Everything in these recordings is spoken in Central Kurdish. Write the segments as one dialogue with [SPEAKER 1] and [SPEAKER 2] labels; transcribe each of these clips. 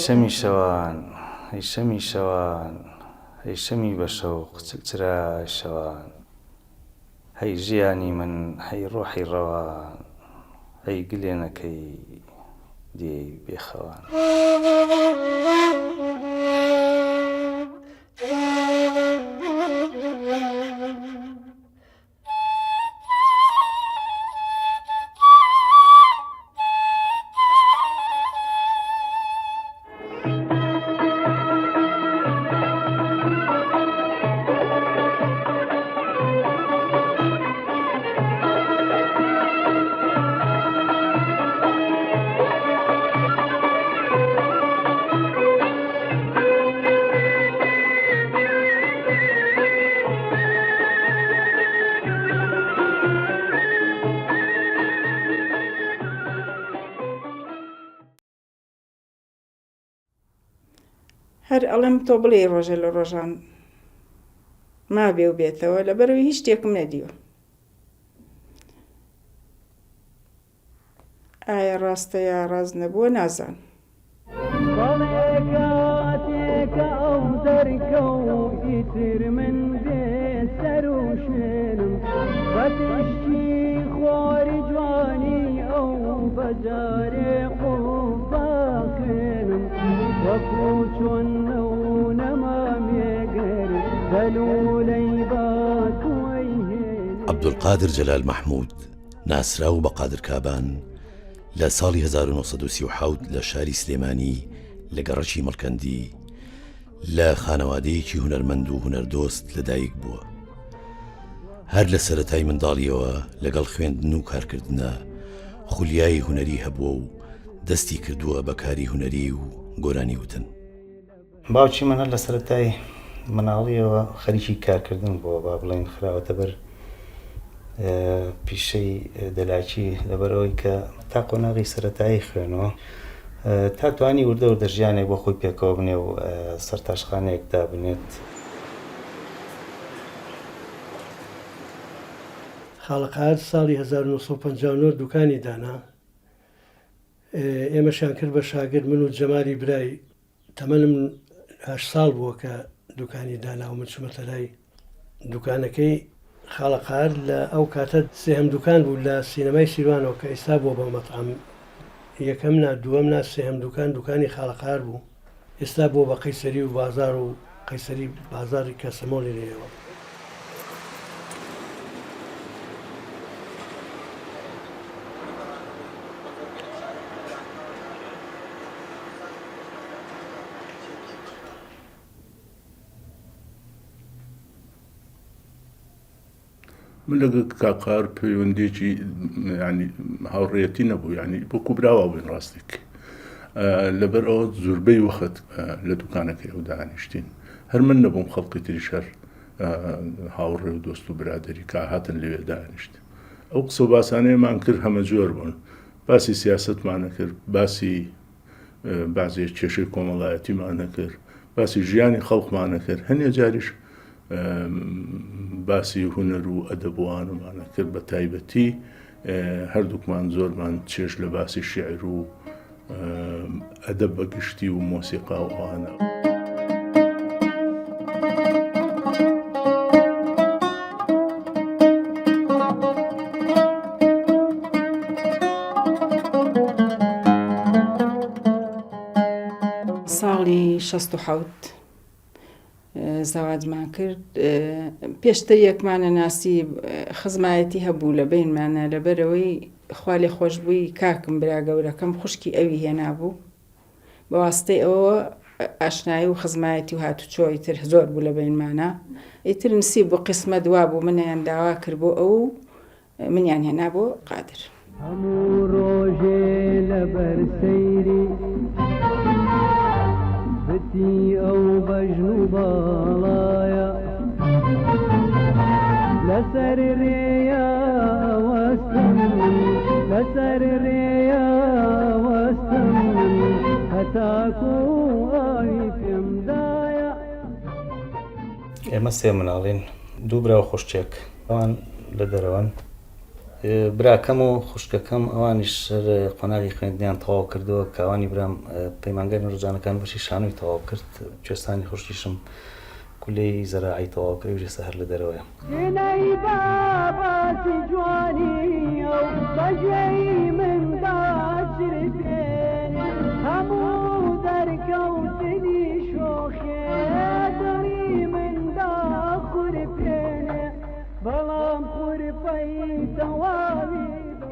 [SPEAKER 1] شەمی شەوان، ئەی شەمی شەوان، ئەی شەمی بە شەوق چل چرای شەوان، هەی ژیانی من، هەی ڕۆحی ڕەوان، ئەی گلێنەکەی دێی بێ خەوان.
[SPEAKER 2] هەر ئەڵێم تۆ بڵێی ڕۆژێ لە ڕۆژان مابێ و بێتەوە لەبەرەوەی هیچ شتێکم نەدیوە ئایا ڕاستە یا ڕاست نەبووە نازانم.
[SPEAKER 3] بەڵێ کاتێکە ئەو دەرکەوت ئیتر من بێ سەر و شوێنم بە تیشکی خۆری جوانی ئەو بە جارێ قوباخێنم وەکو چۆن ئەو نەمامێگر دەلوولەی باتووەی هێنێ.
[SPEAKER 4] عەبدولقادر جەلال مەحموود، ناسراو بە قادر کابان، لە ساڵی 1937 لە شاری سلێمانی لە گەڕەکی مەڵکەندی لە خانەوادەیەکی هونەرمەند و هونەردۆست لەدایک بووە. هەر لە سەرەتای منداڵیەوە لەگەڵ خوێندن و کارکردنا خولیای هونەری هەبووە و دەستی کردووە بە کاری هونەری و گۆرانی وتن.
[SPEAKER 1] باوکی من هەر لە سەرەتای مناڵیەوە خەریکی کارکردن بووە، با بڵێین خراوەتە بەر پیشەی دەلاکی، لەبەرئەوەی کە تا قۆناغی سەرەتایی خوێنەوە تا توانی وردە وردە ژیانێک بۆ خۆی پێکەوە بنێ و سەرتاشخانەیەک دابنێت.
[SPEAKER 5] خاڵە قاهر ساڵی 1959 دوکانی دانا، ئێمەشیان کرد بە شاگرد، من و جەمالی برای تەمەنم هەشت ساڵ بووە کە دوکانی دانا و من چوومەتە لای دوکانەکەی خاڵە قاهر لە ئەو کاتە سێهەم دوکان بوو لە سینەمای سیروانەوە کە ئیستا بووە بە مەتعەم یەکەم نا دووەم نا سێهەم دوکان دوکانی خاڵە قاهر بوو ئێستا بووە بە قەیسەری و بازاڕ و قەیسەری بازاڕی کەسەمۆڵی لێیەوە.
[SPEAKER 6] من لەگەڵ کاک قاهر پەیوەندیەکی ینی هاوڕێیەتی نەبوو ینی وەکو براوا بووین ڕاستێک لەبەر ئەوە زوربەی وەخت لە دوکانەکەی ئەو دانیشتین هەر من نەبووم خەڵکی تریش هەر هاوڕێ و دۆست و برادری کا هاتن لەوێ دانیشت ئەو قسە و باسانەیەمان کرد هەمە جۆر بوون باسی سیاستمانە کرد باسی بەعزێ کێشەی کۆمەڵایەتیمان ئەکرد، باسی ژیانی خەڵکمان ئەکرد، هەنێ جاریش باسی هونەر و ئەدەب و ئانەمان ئەکرد، بە تایبەتی هەردووکمان زۆرمان چێژ لە باسی شیعر و ئەدەب بە گشتی و مۆسیقا و ئەوانە.
[SPEAKER 2] ساڵی 16 زەواجمان کرد پێشتر یەکمانە ناسی خزمایەتی هەبوو لە بینمانە لەبەرەوەی خوا لێ خۆشببووی کاکم برا گەورەکەم خوشکی ئەوی هێنابوو بە واسطەی ئەوەوە ئاشنایی و خزمایەتی و هاتوچۆ ئیتر زۆر بوو لە بەینمانا ئیتر نسیب بوو قیسمەت وابوو منیان داوا کرد بۆ ئەو و منیان هێنا بۆ قادر.
[SPEAKER 3] هەموو ڕۆژێ لەبەر سەیری بتی ئەو بەژن و باڵایە لەسەر رێیا وەستم لەسەر رێیا وەستم هەتاکو ئاوی پێم دایە.
[SPEAKER 1] ئێمە سێ مناڵین، دوو برا و خوشکێک. ئەوان لە دەرەوەن. براکەم و خوشکەکەم ئەوانیش هەر قۆناغی خوێندنیان تەواو کردووە، کاوانی برام پەیمانگای نوورجانەکان بەشی شانۆی تەواو کرد، کوێستانی خوشکیشم کولەی زەراعی تەواو کرد، ئەویش ئێستا هەر لە دەرەوەیە.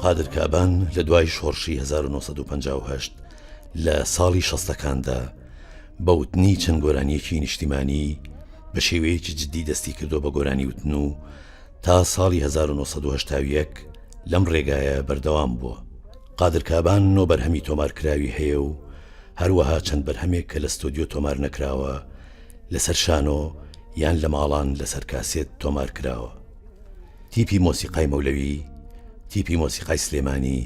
[SPEAKER 4] قادر کابان لە دوای شۆڕشی 1958 لە ساڵی شەستەکاندا بە وتنی چەند گۆرانییەکی نیشتیمانی بە شێوەیەکی جددی دەستی کردووە بە گۆرانی وتن و تا ساڵی 1981 لەم ڕێگایە بەردەوام بووە. قادر کابان نۆ بەرهەمی تۆمارکراوی هەیە و هەروەها چەند بەرهەمێک کە لە ستۆدیۆ تۆمار نەکراوە لەسەر شانۆ یان لە ماڵان لەسەر کاسێت تۆمار کراوە. تیپی مۆسیقای مەولەوی، تیپی مۆسیقای سلێمانی،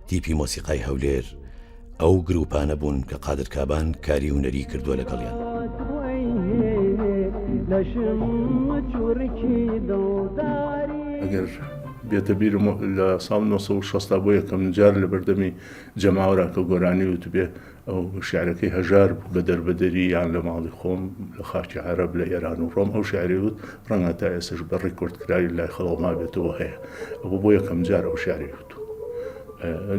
[SPEAKER 4] تیپی مۆسیقای هەولێر ئەو گرووپانە بوون کە قادر کابان کاری هونەری کردووە لەگەڵیان.
[SPEAKER 6] ئەگەر بێتە بیرم لە ساڵ 1960 بۆ یەکەم جار لە بەردەمی جەماوەرا کە گۆرانی وتبێ ئەو شعرەکەی هەژار بوو بە دەربەدەری یان لە ماڵی خۆم لە خاکی عەرەب لە ئێران و ڕۆم ئەو شعری وت ڕەنگە تا ئێستش بە ڕیکۆرد کراوی لای خەڵک مابێتەوە هەیە ئەوە بۆ یەکەم جار ئەو شعری وت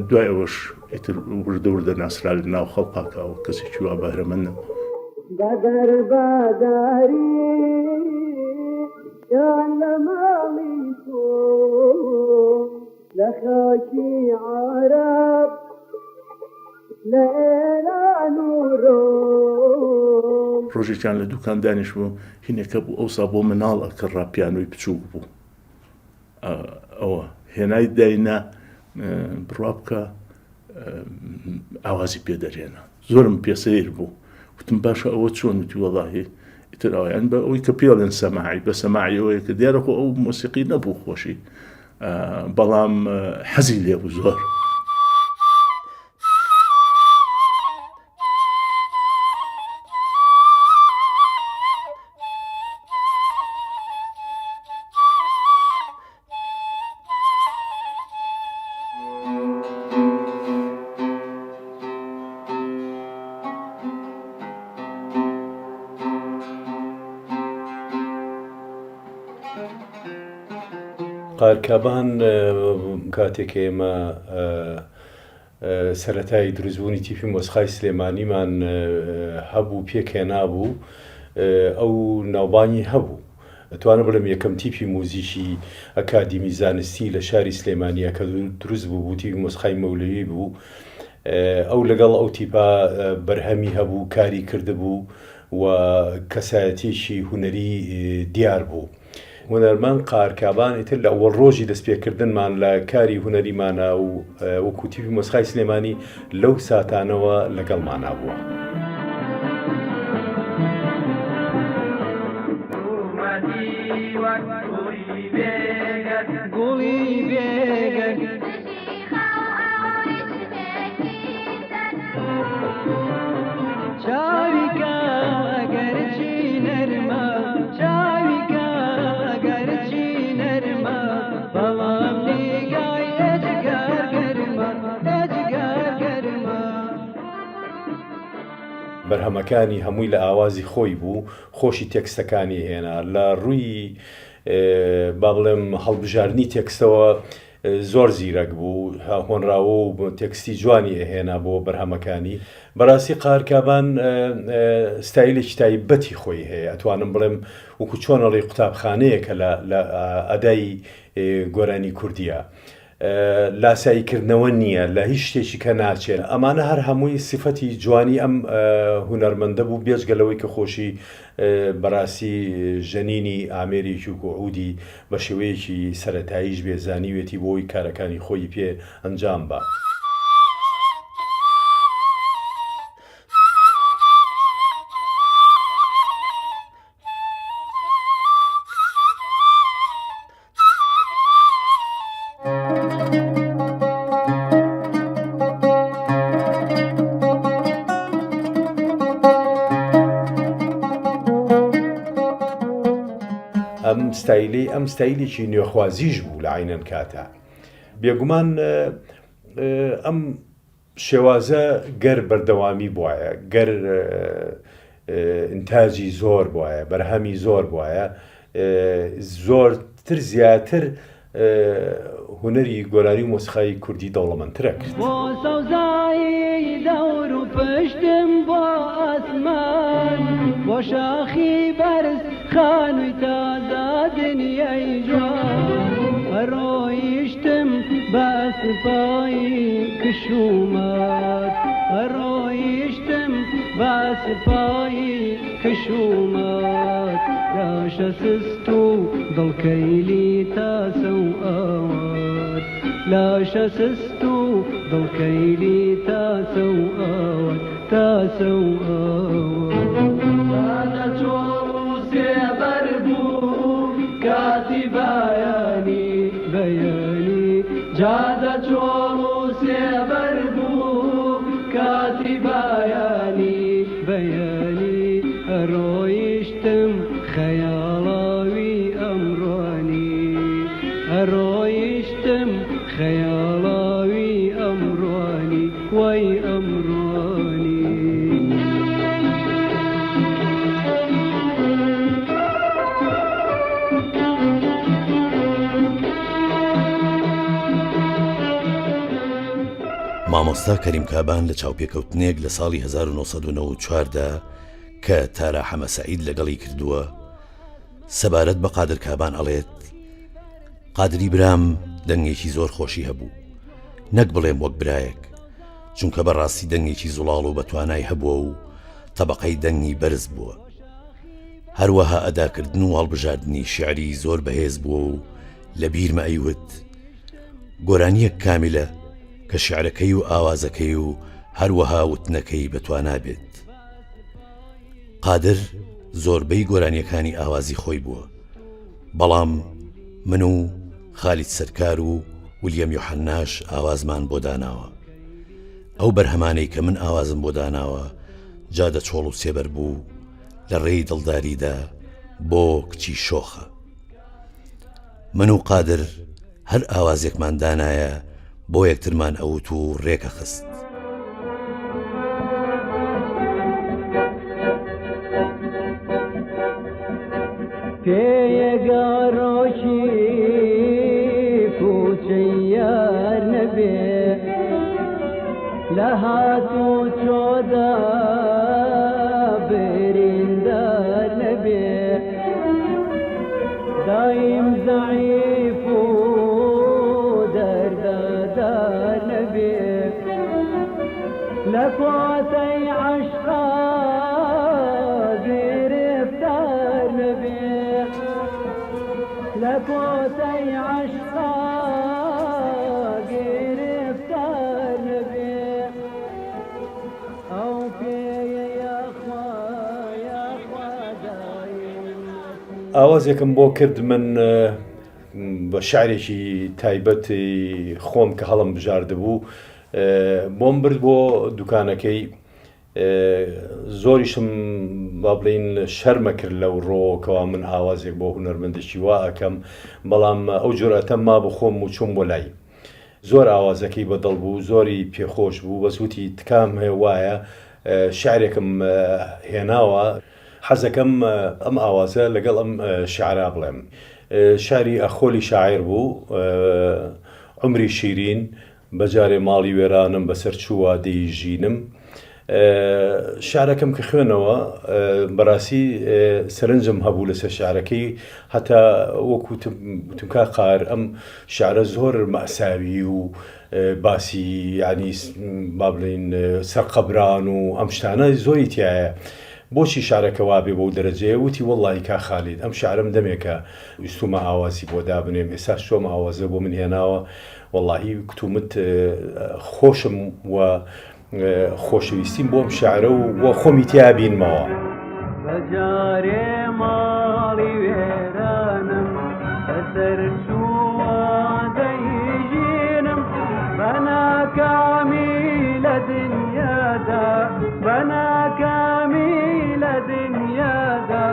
[SPEAKER 6] دوای ئەوەش ئیتر وردە وردە ناسرا لە ناو خەڵقا کە ئەوە کەسێکی وا بەهرەمەند نەبوو.
[SPEAKER 3] بە دەربەدەری یان لە ماڵی خۆم لە خاکی عەرەب لە ئێران و ڕۆم.
[SPEAKER 6] ڕۆژێکیان لە دوکان دانیشتبووم هینێکە بوو ئەوسا بۆ مناڵ ئەکڕا پیانۆی بچووک بوو ئەوە هێنای داینا بڕوا بکە ئاوازی پێ دەرهێنا زۆرم پێ سەیر بوو وتم باشە ئەوە چۆن وتی وەڵاهی ئیتر ئەویان بە ئەوەی کە پێڵێن سەماعی بە سەماعی ئەوەیە کە دیارە خۆ ئەو مۆسیقی نەبوو خۆشی بەڵام حەزی لێ بوو زۆر.
[SPEAKER 7] قارکابان کاتێک ئێمە سەرەتای دروستبوونی تیپی مۆسیقای سلێمانیمان هەبوو پێکهێنابوو ئەو ناوبانگی هەبوو ئەتوانم بڵێم یەکەم تیپی موزیکی ئەکادیمی زانستی لە شاری سلێمانیە کە دروست بوو بوو تیپی مۆسیقای مەولەوی بوو ئەو لەگەڵ ئەو تیپە بەرهەمی هەبوو کاری کردبوو و کەسایەتیەکی هونەری دیار بوو. هونەرمەند قاهر کابان ئیتر لە ئەوەڵ ڕۆژی دەستپێکردنمان لە کاری هونەریمانا و وەکوو تیپی مۆسیقای سلێمانی لەو ساتانەوە لەگەڵمانا بووە. بەرهەمەکانی هەمووی لە ئاوازی خۆی بوو، خۆشی تێکستەکانی هێنا، لە ڕووی با بڵێم هەڵبژاردنی تێکستەوە زۆر زیرەک بوو، هۆنراوە و تێکستی جوانی ئەهێنا بۆ بەرهەمەکانی. بەڕاستی قاهر کابان ستایلێکی تایبەتی خۆی هەیە، ئەتوانم بڵێم وەکو چۆن ئەڵێی قوتابخانەیەکە لە ئەدای گۆرانی کوردییە. لاسایی کردنەوە نییە، لە هیچ شتێکی کە ناچێت. ئەمانە هەر هەمووی سیفەتی جوانی ئەم هونەرمەندە بوو، بێجگە لەوەی کە خۆشی بەڕاستی ژەنینی ئامێرێکی وەکو عودی بە شێوەیەکی سەرەتاییش بێ زانیوێتی بۆ ئەوەی کارەکانی خۆی پێ ئەنجام با. ئەم ستایلەی ئەم ستایلێکی نوێخوازیش بوو لە عەینەن کاتە. بێگومان ئەم شێوازە گەر بەردەوامی بوایە، گەر ئینتاجی زۆر بوایە، بەرهەمی زۆر بوایە، زۆرتر زیاتر هونەری گۆرانی و مۆسیقای کوردی دەوڵەمەندتر ئەکرد.
[SPEAKER 3] بۆ سەوزایی دەور و پشتم بۆ ئاسمان بۆ شاخی بەرز خانووی تازە دنیای جوان ئەڕۆیشتم بە ئەسپایی کش و مات ئەڕۆیشتم بە ئەسپایی کش و مات داشە سست و دڵکەیلی تاسە و ئاوات لاشە سست و دڵکەیلی تاسە و ئاوات تاسە و ئاوات. جادە چۆڵ و سێبەر بوو کاتی بەیانی بەیانی جادە چۆڵ و سێبەر بوو کاتی بەیانی بەیانی ئەڕۆیشتم خەیاڵاوی ئەمڕۆنی ئەڕۆیشتم خەیاڵاوی ئەمڕۆنی وەی ئەمڕۆنی.
[SPEAKER 4] مامۆستا کەریم کابان لە چاوپێکەوتنێک لە ساڵی 1994 دا کە تارا حەمە سەعید لەگەڵی کردووە سەبارەت بە قادر کابان ئەڵێت قادری برام دەنگێکی زۆر خۆشی هەبوو نەک بڵێم وەک برایەک چونکە بەڕاستی دەنگێکی زوڵاڵ و بەتوانای هەبووە و تەبەقەی دەنگی بەرز بووە هەروەها ئەداکردن و هەڵبژاردنی شیعری زۆر بەهێز بووە و لە بیرمە ئەیوت گۆرانییەک کامیلە کە شیعرەکەی و ئاوازەکەی و هەروەها وتنەکەی بەتوانا بێت. قادر زۆربەی گۆرانییەکانی ئاوازی خۆی بووە، بەڵام من و خالید سەرکار و ولیەم یۆحەنناش ئاوازمان بۆ داناوە. ئەو بەرهەمانەی کە من ئاوازم بۆ داناوە جادە چۆڵ و سێبەر بوو لە ڕێی دڵداریدا بۆ کچی شۆخە. من و قادر هەر ئاوازێکمان دانایە بۆ یەکترمان ئەوت و ڕێکەخست.
[SPEAKER 3] پێیەگەڕۆکی کوچەی یار نەبێ لە هات و چۆدا بریندار نەبێ دایم زەعیف و دەردەدار نەبێ لە کۆتەی عەشقا گرفتار نەبێ لە کۆتەی عەشقا گرفتار نەبێ ئەو پێیە یاخوا یاخوا دایم
[SPEAKER 7] ئاوازێکم بۆ کرد من بە شعرێکی تایبەت خۆم کە هەڵم بژاردبوو بۆم برد بۆ دوکانەکەی زۆریشم با بڵین شەرمە کرد لەو ڕۆکەوە من ئاوازێک بۆ هونەرمەندێکی وا ئەکەم بەڵام ئەو جورئەتەم مابوو خۆم و چووم بۆ لای زۆر ئاوازەکەی بە دڵ بوو زۆری پێخۆش بوو بەس وتی تکام هەیە وایە شعرێکم هێناوە حەزەکەم ئەم ئاوازە لەگەڵ ئەم شعرا بڵێم شعری ئەخۆلی شاعیر بوو عومری شیرین بەجارێ ماڵی وێرانم بەسەر چووە دێی ژینم شعرەکەم کە خوێنەوە بەڕاستی سەرنجم هەبوو لەسەر شعرەکەی هەتا وەکو وتم کاک قاهر ئەم شعرە زۆر مەئساوی و باسی یعنی با بڵێین سەرقەبران و ئەم شتانە زۆری تایە بۆچی شعرەکە وابێ بەو دەرەجەیە وتی وەڵڵاهی کاک خالید ئەم شعرەم دەمێکە ویستومە ئاوازی بۆ دابنێم ئێستاش تۆم ئاوازە بۆ من هێناوە وەڵاهی کتومت خۆشم و خۆشەویستیم بۆ ئەم شعرە و وە خۆمی تیا بینمەوە.
[SPEAKER 3] بەجارێ ماڵی وێرانم بەسەر چووە دەیژینم بە ناکامی لە دنیادا بە ناکامی لە دنیادا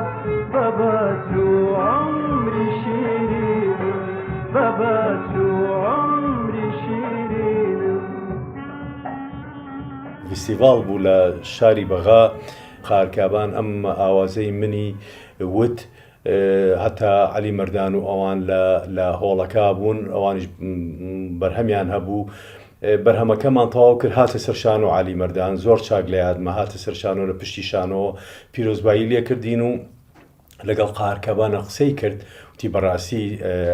[SPEAKER 3] بەبە چوو عومری شیرینم بەبە چوو عومری.
[SPEAKER 7] فیستیڤاڵ بوو لە شاری بەغا، قاهر کابان ئەم ئاوازەی منی وت، هەتا عەلی مەردان و ئەوان لە لە هۆڵەکە بوون، ئەوانیش بەرهەمیان هەبوو. بەرهەمەکەمان تەواو کرد، هاتە سەر شانۆ عەلی مەردان، زۆر چاک لە یادمە، هاتە سەر شانۆ لە پشتی شانۆوە پیرۆزبایی لێ کردین و لەگەڵ قاهر کابانە قسەی کرد، وتی بەڕاستی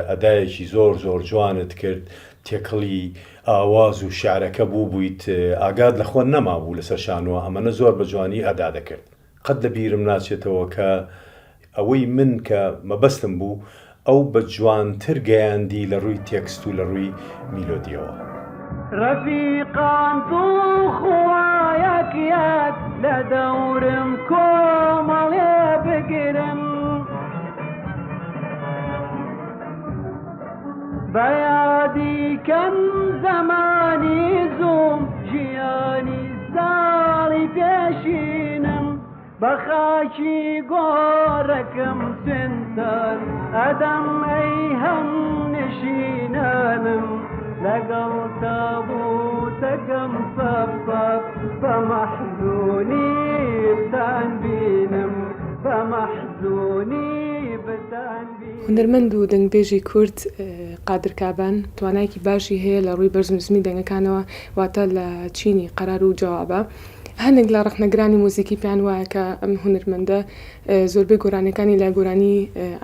[SPEAKER 7] ئەدایەکی زۆر زۆر جوانت کرد، تێکەڵی ئاواز و شیعرەکە بووبوویت، ئاگات لە خۆت نەمابوو لەسەر شانۆ، ئەمەنە زۆر بە جوانی ئەدا دەکرد. قەت لە بیرم ناچێتەوە کە ئەوەی من کە مەبەستم بوو ئەو بە جوانتر گەیاندی لە ڕووی تێکست و لە ڕووی میلۆدیەوە.
[SPEAKER 3] ڕەفیقان توخوا یەک یەک لە دەورم کۆمەڵێ بگرن. بە یادی کەم زەمانی زووم ژیانی ساڵی پێشینم. بە خاکی گۆڕەکەم سوێندتان ئەدەم ئەی هەم نشینانم لەگەڵ تابوتەکەم سەف سەف بە مەحزونی بتان بینم بە مەحزونی بتان بینم.
[SPEAKER 8] هونەرمەند و دەنگبێژی کورد قادر کابان توانایەکی باشی هەیە لە ڕووی بەرز و نزمی دەنگەکانەوە واتە لە چینی قەرار و جەوابە. هەندێک لە ڕەخنەگرانی موزیکی پێیان وایە کە ئەم هونەرمەندە زۆربەی گۆرانیەکانی لە گۆرانی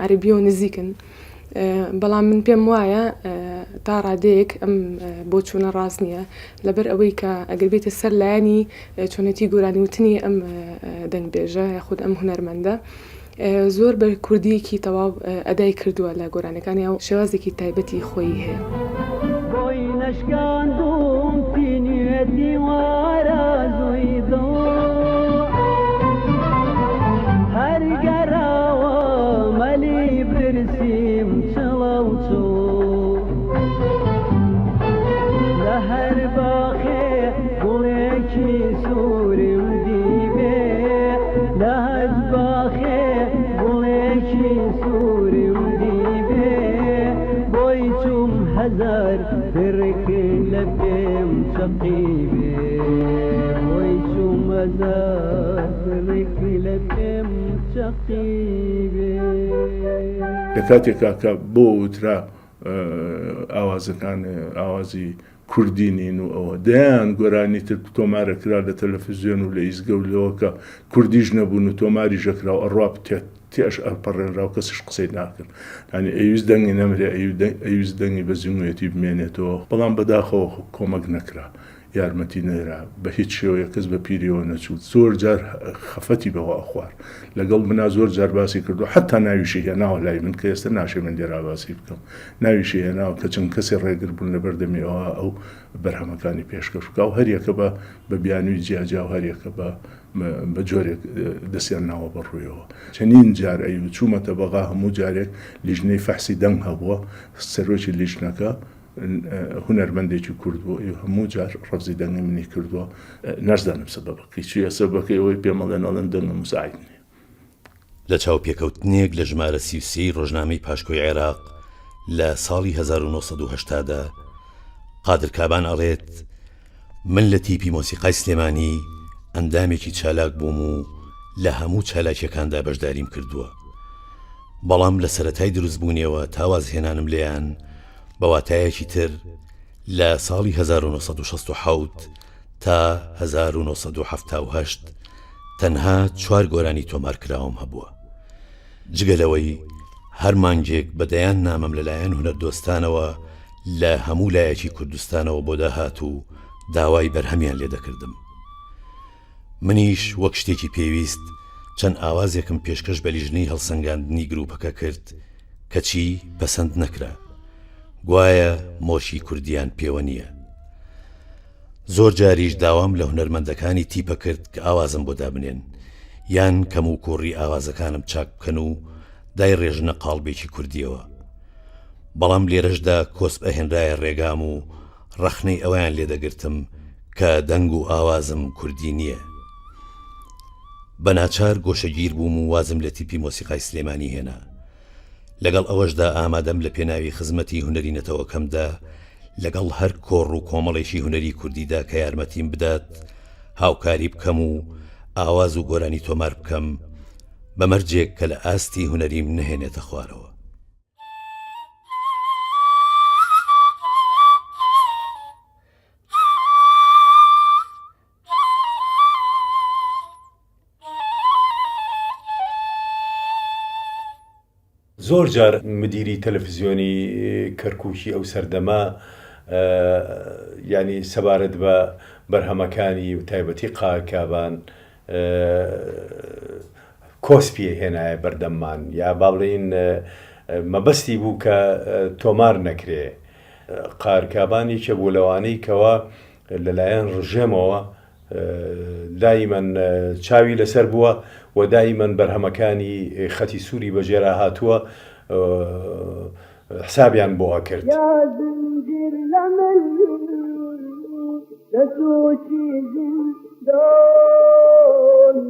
[SPEAKER 8] عەرەبیەوە نزیکن بەڵام من پێم وایە تا ڕادەیەک ئەم بۆچوونە ڕاست نییە لەبەر ئەوەی کە ئەگەر بێتە سەر لایەنی چۆنێتی گۆرانی وتنی ئەم دەنگبێژە یاخود ئەم هونەرمەندە زۆر بە کوردییەکی تەواو ئەدای کردووە لە گۆرانیەکانیا و شێوازێکی تایبەتی خۆیی هەیە.
[SPEAKER 3] بۆی نەشکاندووم تینوێتی وارازووی دڵ هەر گەراوە مەلی برسیم چڵەو چڵ لە هەر باخێ گوڵێکی سوورم دیبێ لە هەچ باخێ گوڵێکی سوورم دیبێ بۆی چووم هەزار پرک لە پێم چەقیبێ بۆی چووم هەزار پرک لە پێم چەقیبێ.
[SPEAKER 6] لە کاتێکا کە بۆ وترا ئاوازەکان ئاوازی کوردی نین و ئەوە دەیان گۆرانی تر تۆمارە کرا لە تەلەفزیۆن و لە ئیزگە و لەوە کە کوردیش نەبوون و تۆماریش ئەکرا و ئەڕوا تێش ئەپەڕێنرا و کەسیش قسەی ناکرد یانی ئەیویست دەنگی نەمرێ ئەیویست دەنگی بە زیندوێتی بمێنێتەوە بەڵام بەداخەوە کۆمەک نەکرا یارمەتی نەدرا بە هیچ شێوەیەک کەس بە پیریەوە نەچوو زۆر جار خەفەتی بەوە ئەخوارد لەگەڵ منا زۆر جار باسی کردووە حەتا ناویشی هێناوە لای من کە ئێستا ناشێ من لێرا باسی بکەم ناویشی هێناوە کە چەند کەسێ ڕێگر بوون لە بەردەمی ئەوە ئەو بەرهەمەکانی پێشکەش بکا و هەریەکە بە بە بیانووی جیاجیا و هەریەکە بە بە جۆرێک دەستیان ناوە بە ڕوویەوە چەنین جار ئەی و چوومەتە بەغا هەموو جارێک لیژنەی فەحسی دەنگ هەبووە سەرۆکی لیژنەکە هونەرمەندێکی کورد بوو ئەی هەموو جار ڕەفزی دەنگی منی کردووە ناشزانم سەبەبەکەی چییە سەبەکەی ئەوەی پێمەڵێن ئەڵێن دەنگم مساعید نییە.
[SPEAKER 4] لە چاوپێکەوتنێک لە ژمارە 33 ی ڕۆژنامەی پاشکۆی عێراق لە ساڵی 1980 دا قادر کابان ئەڵێت من لە تیپی مۆسیقای سلێمانی ئەندامێکی چالاک بووم و لە هەموو چالاکیەکاندا بەشداریم کردووە بەڵام لە سەرەتای دروستبوونیەوە تا وازهێنانم لێیان بە واتایەکی تر لە ساڵی 1967 تا 1970 تەنها چوار گۆرانی تۆمارکراوم هەبووە جگە لەوەی هەر مانگێک بە دەیان نامەم لەلایەن هونەردۆستانەوە لە هەموو لایەکی کوردستانەوە بۆ دەهات و داوای بەرهەمیان لێ دەکردم. منیش وەک شتێکی پێویست چەند ئاوازێکم پێشکەش بە لیژنەی هەڵسەنگاندنی گرووپەکە کرد، کەچی پەسەند نەکرا. گوایە مۆرکی کوردییان پێوە نییە. زۆر جاریش داوام لە هونەرمەندەکانی تیپە کرد کە ئاوازم بۆ دابنێن، یان کەموکووڕی ئاوازەکانم چاک بکەن و دایڕێژنە قاڵبێکی کوردییەوە. بەڵام لێرەشدا کۆسپ ئەهێنرایە ڕێگام و ڕەخنەی ئەوەیان لێ دەگرتم کە دەنگ و ئاوازم کوردی نییە. بە ناچار گۆشەگیر بووم و وازم لە تیپی مۆسیقای سلێمانی هێنا. لەگەڵ ئەوەشدا ئامادەم لە پێناوی خزمەتی هونەری نەتەوەکەمدا لەگەڵ هەر کۆڕ و کۆمەڵێکی هونەری کوردیدا کە یارمەتیم بدات. هاوکاری بکەم و ئاواز و گۆرانی تۆمار بکەم بە مەرجێک کە لە ئاستی هونەریم نەهێنێتە خوارەوە.
[SPEAKER 7] زۆر جار مدیری تەلەفزیۆنی کەرکوکی ئەو سەردەمە یانی سەبارەت بە بەرهەمەکانی و تایبەتی قائد کابان کۆسپی هێنایە بەردەممان یا با بڵێین مەبەستی بوو کە تۆمار نەکرێ. قائد کابان یەکێ بوو لەوانەی کەوا لەلایەن ڕژێمەوە دایمەن چاوی لەسەر بووە و دایمەن بەرهەمەکانی خەتی سووری بەجێرا هاتووە حسابیان بۆ ئەکرد.
[SPEAKER 3] یا زنجیر لە ملی لە سوچی زیندان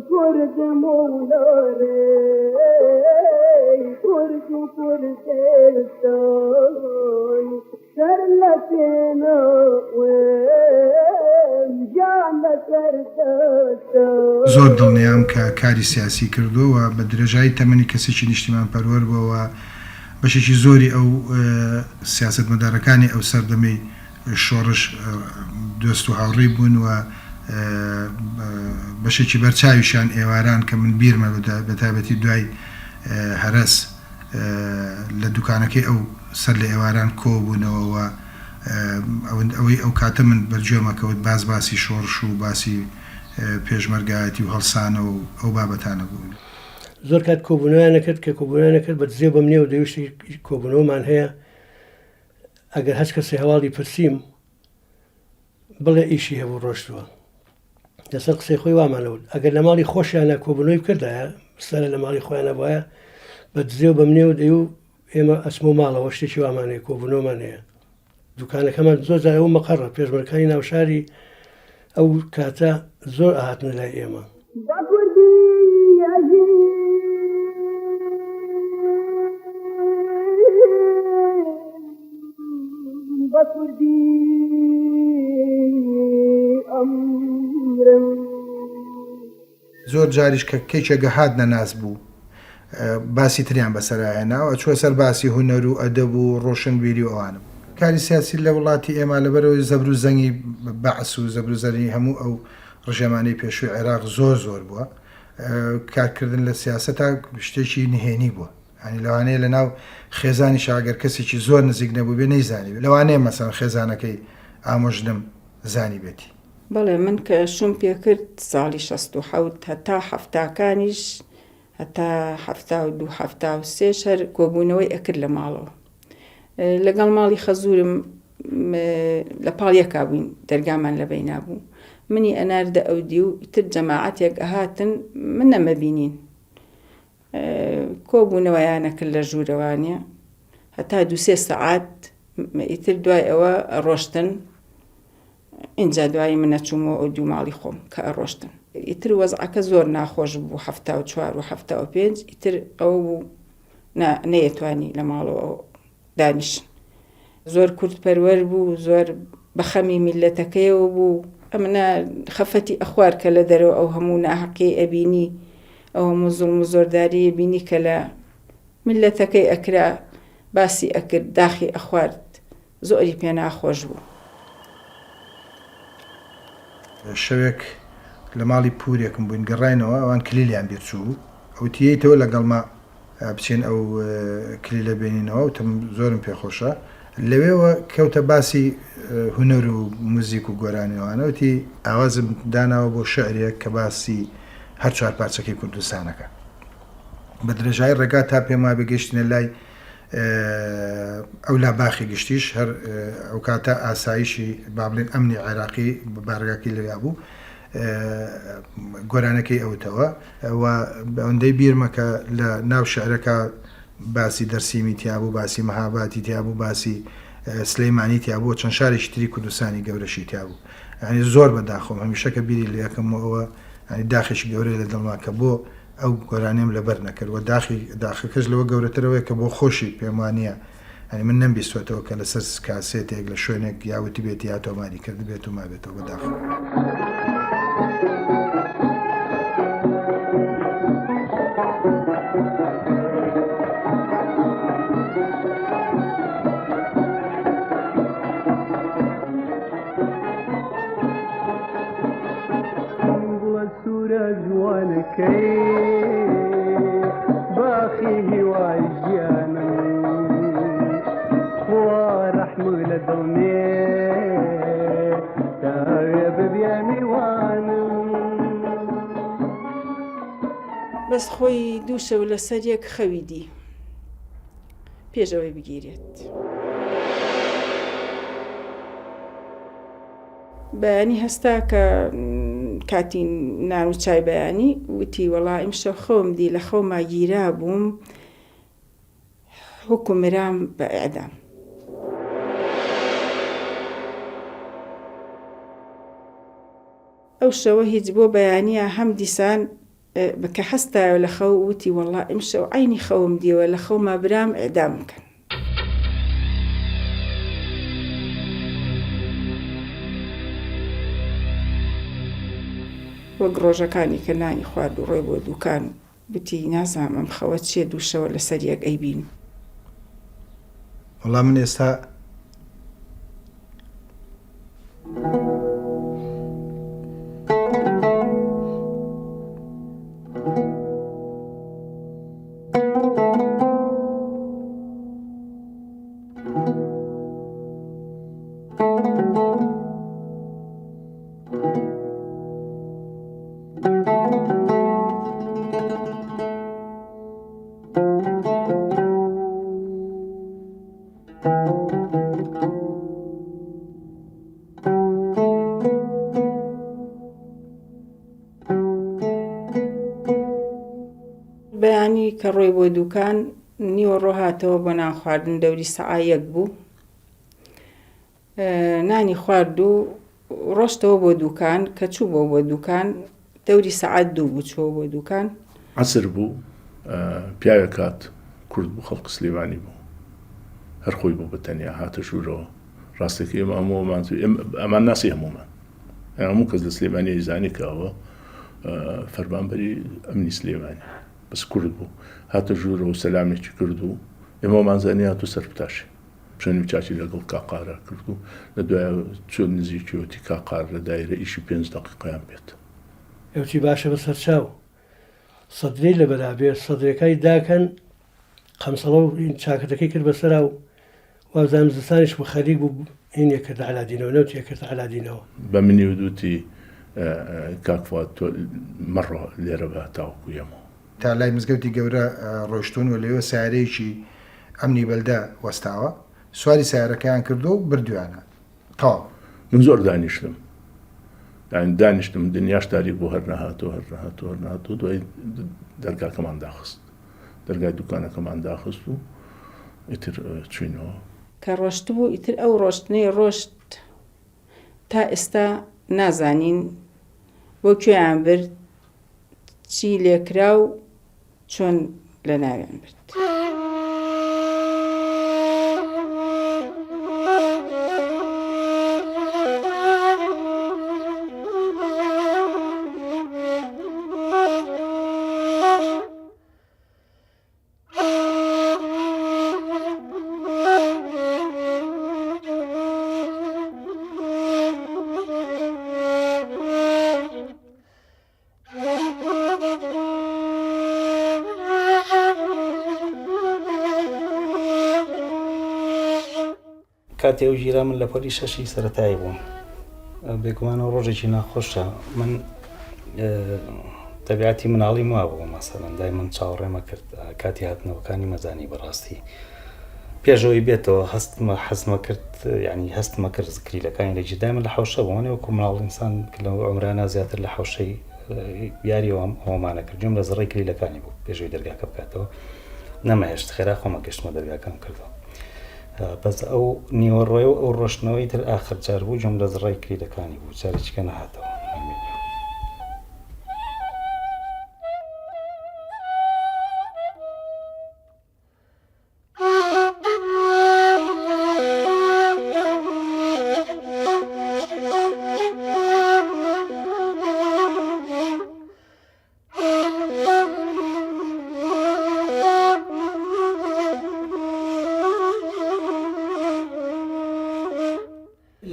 [SPEAKER 3] کوردم و لارەی کورد و کوردستان سەر لە پێناوم گیان لەسەر دەستم.
[SPEAKER 9] زۆر دڵنیام کە کاری سیاسی کردووە و بە درێژایی تەمەنی کەسێکی نیشتیمانپەروەر بووە و بەشێکی زۆری ئەو سیاسەتمەدارەکانی ئەو سەردەمەی شۆڕش دۆست و هاوڕێی بوون و بەشێکی بەرچاویشیان ئێواران کە من بیرمە بەتایبەتی دوای هەرەس لە دوکانەکەی ئەو سەر لە ئێواران کۆ بوونەوە و ئەوەی ئەو کاتە من بەر گوێمە کەوت باس باسی شۆڕش و باسی پێشمەرگایەتی و هەڵسانەوە و ئەو بابەتانە بوو.
[SPEAKER 5] زۆر کات کۆبوونەوەیان ئەکرد، کە کۆبوونەوەیان ئەکرد بە دزێو بە منیەوە دەیوشت کۆبوونەوەمان هەیە، ئەگەر هەچ کەسێ هەواڵی پرسیم بڵێ ئیشی هەبوو ڕۆشتووە. لەسەر قسەی خۆی وامان ئەوت ئەگەر لە ماڵی خۆشیانە کۆبوونەوەی بکردایە سەرە لە ماڵی خۆیانە بواە بە دزێو بە منێ و دەیو ئێمە ئەچمەوە ماڵەوە شتێکی وامان هەیە کۆبوونەوەمان هەیە دوکانەکەمان زۆر جار ئەو مەقەڕە پێشمەرگەکانی ناوشاری ئەو کاتە زۆر ئەهاتنە لای ئێمە.
[SPEAKER 3] بە کوردی ئەژیم بە کوردی ئەمرم.
[SPEAKER 9] زۆر جاریش کە کەیکێک گەهات نەناس بوو باسی تریان بەسەرا هێنا و ئەچووە سەر باسی هونەر و ئەدەب و ڕۆشنبیری و ئەوانە. کاری سیاسی لە وڵاتی ئێمە لەبەرئەوەی زەبر و زەنگی بەعس و زەبر و زەنگی هەموو ئەو ڕژێمانەی پێشووی عێراق زۆر زۆر بووە، کارکردن لە سیاسەتا شتێکی نهێنی بووە. یانی لەوانەیە لەناو خێزانیشا گەر کەسێکی زۆر نزیک نەبووبێ نەیزانیبێ. لەوانەیە مەسەلەن خێزانەکەی ئامۆژنم زانیبێتی.
[SPEAKER 2] بەڵێ من کە شووم پێکرد ساڵی 67 هەتا حەفتاکانیش هەتا 72 73 هەر کۆبوونەوەی ئەکرد لە ماڵەوە لەگەڵ ماڵی خەزورم لە پاڵ یەکا بووین دەرگامان لە بەینا بوو منی ئەناردە ئەودی و تر جەماعەتێک ئەهاتن من نەمەبینین کۆبوونەوەیانە کرد لە ژوورەوانە هەتا دوسێ سەعات ئیتر دوای ئەوە ڕۆشتن ئینجا دوایی من ئەچوومەوە ئەو دوو ماڵی خۆم کە ئەڕۆشتن ئیتر وەزعەکە زۆر ناخۆش بوو 74 و 75 ئیتر ئەوە بوو نەیەتوانی لە ماڵەوە دانیشن زۆر کوردپەروەر بوو زۆر بە خەمی میللەتەکەیەوە بوو ئەمنە خەفەتی ئەخوار کە لە دەرەوە ئەو هەموو ناهەقیەی ئەبینی ئەو هەموو زوڵم و زۆرداریەی بینی کە لە میللەتەکەی ئەکرا باسی ئەکرد داخی ئەخوارد زۆری پێ ناخۆش بوو.
[SPEAKER 9] شەوێک لە ماڵی پوورێکم بووین، گەڕاینەوە، ئەوان کلیلیان بیر چووبوو. وتی یەیتەوە لەگەڵما بچین ئەو کلیلە بێنینەوە، وتم زۆرم پێ خۆشە. لەوێوە کەوتە باسی هونەر و موزیک و گۆرانی و ئەوانە، وتی ئاوازم داناوە بۆ شیعرێک کە باسی هەر چوار پارچەکەی کوردستانەکە. بە درێژایی ڕێگا تا پێم وابێ گەیشتینە لای ئەولا باخی گشتیش هەر ئەوکاتە ئاسایشی با بڵێن ئەمنی عێراقی بارەگاکەی لەویا بوو گۆرانەکەی ئەوتەوە و ئەوەندەی بیرمە کە لە ناو شعرەکە باسی دەرسیمی تیابوو باسی مەهاباتی تیابوو باسی سلەیمانی تیابوو چەند شارێکی تری کوردستانی گەورەشی تیابوو یعنی زۆر بەداخۆم هەمیشە کە بیری لەکەمەوە ینی داخێکی گەورەی لە دڵما کە بۆ ئەو گۆرانیەم لەبەر نەکرد وە داخی داخەکەش لەوە گەورەتر ئەوەیە کە بۆ خۆشی پێم وانیە یانی من نەمبیستوەتەوە کە لەسەر کاسێتێک لە شوێنێک یا وتبێتی یا تۆماری کردبێت و مابێتەوە بەداخەوە.
[SPEAKER 3] گوڵە سوورە جوانەکەی باخی هیوای ژیانم خوا ڕەحم لە دڵنێ تاوێ ببیە میوانم.
[SPEAKER 2] بەس خۆی دوو شەو لەسەر یەک خەوی دی پێش ئەوەی بگیرێت. بەیانی هەستا کە کاتی نان و چای بەیانی وتی وەڵا ئیمشەو خەوم دی لە خەوما گیرابووم حوکمرام بە ئیعدام. ئەو شەوە هیچ بۆ بەیانیا هەم دیسان کە هەستایەوە لە خەو وتی وەڵا ئیمشەو عەینی خەوم دیوە لە خەوما برام ئیعدام بکەن. وەک ڕۆژەکانی کە نانی خوارد و ڕۆی بۆ دوکان وتی نازانم ئەم خەوە چیە دوو شەوە لەسەر یەک ئەیبینم.
[SPEAKER 9] وەڵا من ئێستا.
[SPEAKER 2] بەیانی کە ڕۆی بۆ دوکان نیوەڕۆ هاتەوە بۆ نان خواردن دەوری سەعا یەک بوو نانی خوارد و ڕۆشتەوە بۆ دوکان کە چوو بۆ بۆ دوکان دەوری سەعات دوو بوو چووە بۆ دوکان.
[SPEAKER 6] عەسر بوو پیاوێک هات کورد بوو خەڵک سلێمانی بوو هەر خۆی بوو بە تەنیا هاتە ژوورەوە ڕاستەکەی ئێمە هەموومان ئەمان ناسی هەموومان هەموو کەس لە سلێمانی ئەیزانی کە ئەوە فەرمانبەری ئەمنی سلێمانی بەس کورد بوو هاتە ژوورەوە سەلامێکی کرد و ئێمەمان زانی هاتوو سەر بتاشێ چۆنی چاچی لەگەڵ کاقارا کرد و لە دوای چۆن نزیکیەتی کاقار لە دایرە ئیشی پێنج دقیقیان بێت.
[SPEAKER 5] ئەوتی باشە بە سەرچاو سەدرەی لەبەرا بێ سەدرەکای داکەن قەمسەڵە و چاکەتەکەی کرد بەسەرا و وابزانم زستانیش بوو خەریک بوو هینێ کردە عەلادینەوە نەوتێ کردە عەلادینەوە.
[SPEAKER 6] بە منی وت وتی کاک فواد تۆ مەڕۆ لێرە بە تاوەکو یەمەوە.
[SPEAKER 9] تا لای مزگەوتی گەورە ڕۆیشتوون و لەوێ سەیارەیەکی ئەمنی بەلدە وەستاوە، سواری سەیارەکەیان کردووە و بردوویانە. تەواو.
[SPEAKER 6] من زۆر دانیشتم یانی دانیشتم دنیاش تاریک بوو هەر نەهاتوو هەر نەهاتوو هەر نەهاتوو دوای دەرگاکەمان داخست دەرگای دوکانەکەمان داخست و ئیتر چوینەوە.
[SPEAKER 2] کە ڕۆشتبوو ئیتر ئەو ڕۆشتنەی ڕۆشت تا ئێستا نازانین بۆ کوێیان برد چی لێکرا و چۆن لەناویان برد.
[SPEAKER 1] کاتێ ئەو گیرا من لە پۆلی شەشی سەرەتایی بووم بێگومانەوە ڕۆژێکی ناخۆشە من تەبیعەتی مناڵی ما بوو مەسەلەن دای من چاوەڕێمە کرد کاتی هاتنەوەکانی مەزانی بەڕاستی پێشەوەی بێتەوە هەستمە حەزمە کرد یعنی هەستمە کرد کلیلەکانی لە جێدای من لە حوشە بوو وەکو مناڵ ئینسان لە عمرانە زیاتر لە حوشەی یاری ئەومانە کرد گوێم لە زڕی کلیلەکانی بوو پێشەوەی دەرگاکە بکاتەوە نەمەهێشت خێرا خۆمە گەشتمە دەرگاکەم کردەوە بەس ئەو نیوەڕۆی و ئەو ڕۆشتنەوەی تر ئاخر جار بوو گوێم لە زڕای کلیلەکانی بوو جارێکیکە نەهاتەوە نەمبینیەوە.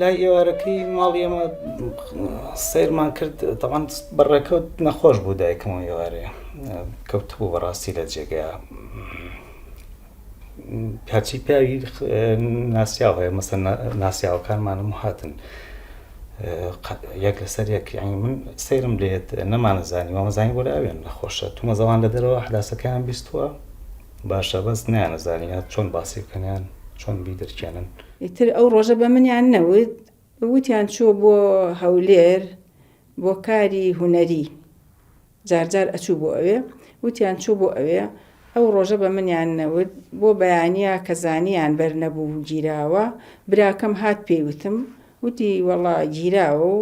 [SPEAKER 1] لای ئێوارەکەی ماڵی ئێمە سەیرمان کرد تەوان بەڕێکەوت نەخۆش بوو دایکم و ئێوارێ کەوتبوو بەڕاستی لە جێگەیا هەرچی پیاوی ناسیاو هەیە مەسە ناسیاوەکانمانم هاتن یەک لەسەر یەک یعنی من سەیرم لێت نەمانەزانی وامەزانی بۆ لە ئەوێن نەخۆشە تومەزەوان لە دەرەوە حداسەکەیان بیستووە باشە بەس نیانەزانی چۆن باسی بکەنیان چۆن بیدرکێنن.
[SPEAKER 2] ئیتر ئەو ڕۆژە بە منیان نەوت وتیان چووە بۆ هەولێر بۆ کاری هونەری جار جار ئەچوو بۆ ئەوێ وتیان چوو بۆ ئەوێ ئەو ڕۆژە بە منیان نەوت بۆ بەیانیا کە زانیان بەر نەبوو گیراوە براکەم هات پێی وتم وتی وەڵا گیراوە و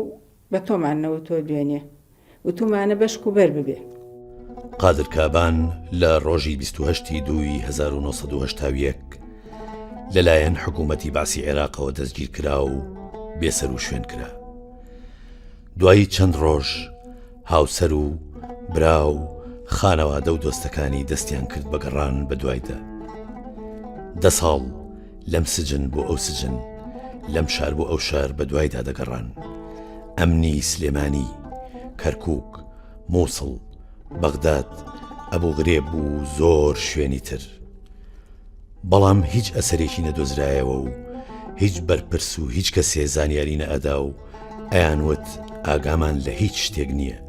[SPEAKER 2] بە تۆمان نەوتوە دوێنێ وتومانە بەشک و بەر ببێ.
[SPEAKER 4] قادر کابان لە ڕۆژی 28 ی دووی 1981 لەلایەن حکوومەتی بەعسی عێراقەوە دەستگیر کرا و بێسەروشوێن کرا. دوایی چەند ڕۆژ هاوسەر و برا و خانەوادە و دۆستەکانی دەستیان کرد بە گەڕان بە دوایدا. دە ساڵ لەم سجن بۆ ئەو سجن، لەم شار بۆ ئەو شار بە دوایدا دەگەڕان. ئەمنی سلێمانی، کەرکووک، مووسڵ، بەغداد، ئەبوغرێب و زۆر شوێنی تر. بەڵام هیچ ئەسەرێکی نەدۆزرایەوە و هیچ بەرپرس و هیچ کەسێ زانیاری نەئەدا و ئەیانوت ئاگامان لە هیچ شتێک نییە.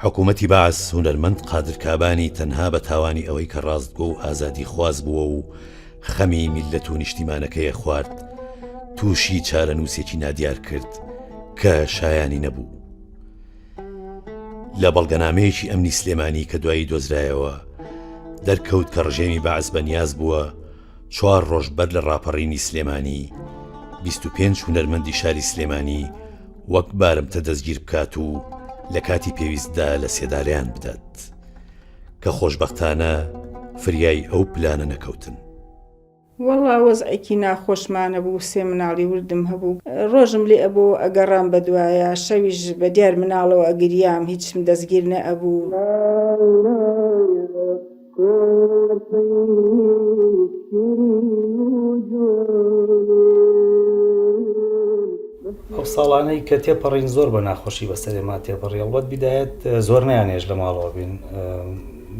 [SPEAKER 4] حکوومەتی بەعس هونەرمەند قادر کابانی تەنها بە تاوانی ئەوەی کە ڕاستگۆ و ئازادیخواز بووە و خەمی میللەت و نیشتیمانەکەیە خوارد، تووشی چارەنووسێکی نادیار کرد کە شایانی نەبوو. لە بەڵگەنامەیەکی ئەمنی سلێمانی کە دوایی دۆزرایەوە، دەرکەوت کە ڕژێمی بەعس بەنیاز بووە چوار ڕۆژ بەر لە ڕاپەڕینی سلێمانی 25 هونەرمەندی شاری سلێمانی وەک بارمتە دەستگیر بکات و لە کاتی پێویستدا لە سێدارەیان بدات کە خۆشبەختانە فریای ئەو پلانە نەکەوتن.
[SPEAKER 2] وەڵا وەزعێکی ناخۆشمانە بوو سێ مناڵی وردم هەبوو ڕۆژم لێ ئەبۆوە ئەگەڕام بەدوایا شەویش بەدیار مناڵەوە ئەگریام هیچم دەستگیر نەئەبوو.
[SPEAKER 1] ئەو ساڵانەی کە تێپەڕین زۆر بە ناخۆشی بەسەر ئێمە تێپەڕی ئەڵبەت بیدایەت زۆر نەیانێش لە ماڵەوە بین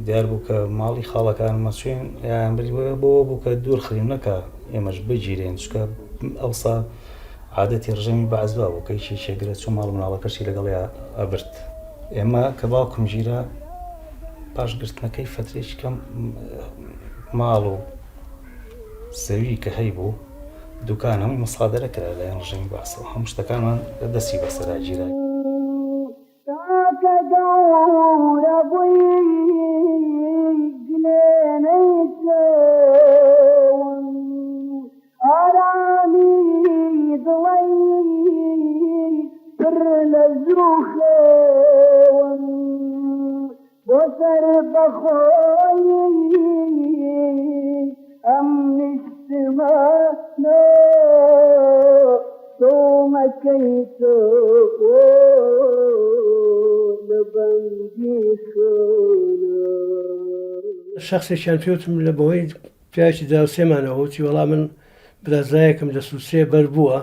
[SPEAKER 1] دیار بوو کە ماڵی خاڵەکانمە چوین یان بری بۆ بوو کە دوور خرین نەکە ئێمەش بگیرێن چکە ئەوسا عادەتی ڕژێمی بەعس وا بوو کە یەکێکی گرە چوو ماڵ مناڵەکەشی لەگەڵیا ئەبرد ئێمە کە باوکم گیرا پاش گرتنەکەی فەترێکی کەم ماڵ و زەوی کە هەیبوو دوکان هەمووی مسادرە کرا لەلایەن ڕژێمی بەعسەوە هەموو شتەکانمان دەستی بەسەرا گیرا.
[SPEAKER 10] تاکە گەورە بووی گلێنەی چۆن ئارامی دڵەی پر لە زوو خەون بۆ سەربەخۆیی ئەم نیشتمانە تۆ مەکەی تۆ لە بەندیخانە.
[SPEAKER 5] شەخسێکیان پێوتم لە بەهۆی پیاوێکی دراوسێمانەوە وتی وەڵا من برازایەکم لە سوسێ بەر بووە